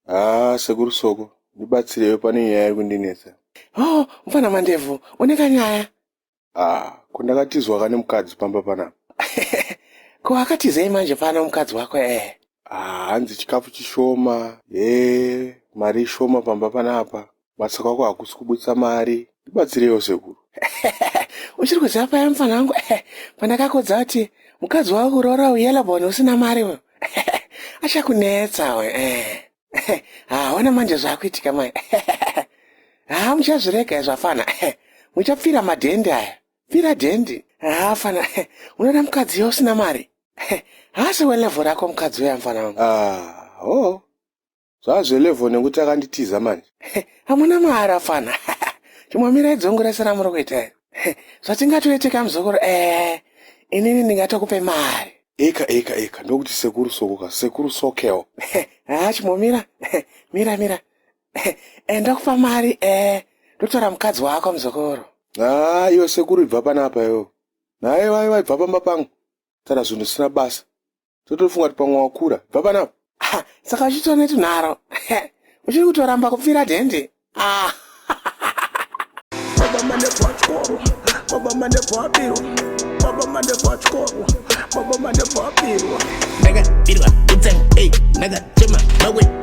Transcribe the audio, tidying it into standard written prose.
Haa sekuru Soko, ndibatsirewo pane nyaya iri kundinetsa. Oh, mfana Mandebvu, une kanyaya? Ah, ko ndakatizwa kane mukadzi pamba panapa. Ko akatizei manje pano mukadzi wako eh? Ah, hanzi chikafu chishoma, hee, mari ishoma pamba panapa. Basa kwako hakusi kubudisa mari. Ndibatsirewo sekuru. Uchiri kuziva paya mfana wangu eh, pandakakodza kuti mukadzi wako kuroora uyellow usina mari uyo. Achakunetsa we eh. Haona manje zvakuitika mai. Ha muchazvirega izvo afana. Muchapfira madhende aya. Pfira dhendi. Ha fana unoda mukadzi iwe usina mari. Haasi welevel rako mukadzi uya mfana wangu. Ah, oh. Zvazvelevel nekuti akanditiza manje. Hamuna mari afana. Chimwamirai dzungu rese ramuri kuita iri. Zvatingatoitika muzukuru eh inini ndingatokupe mari. Eka eka eka ndokuti sekuru Soko ka sekuru Sokewo. Ha chimomira. Mira mira. Eh ndokupa mari eh ndotora mukadzi wako muzukuru. Ah, iwe sekuru ibva panapa iwe. Naye waiwa ibva pamba pangu. Tara zvinhu zvisina basa. Totofunga kuti pamwe wakura. Bva panapa. Ah, saka uchitora netunharo. Uchiri kutoramba kupfira dhende. Ah. Baba Mandebvu atyorwa, Baba Mandebvu abirwa, Baba Mandebvu atyorwa, Baba Mandebvu abirwa. Ndakabirwa utsangu, ey, ndakachema mawe.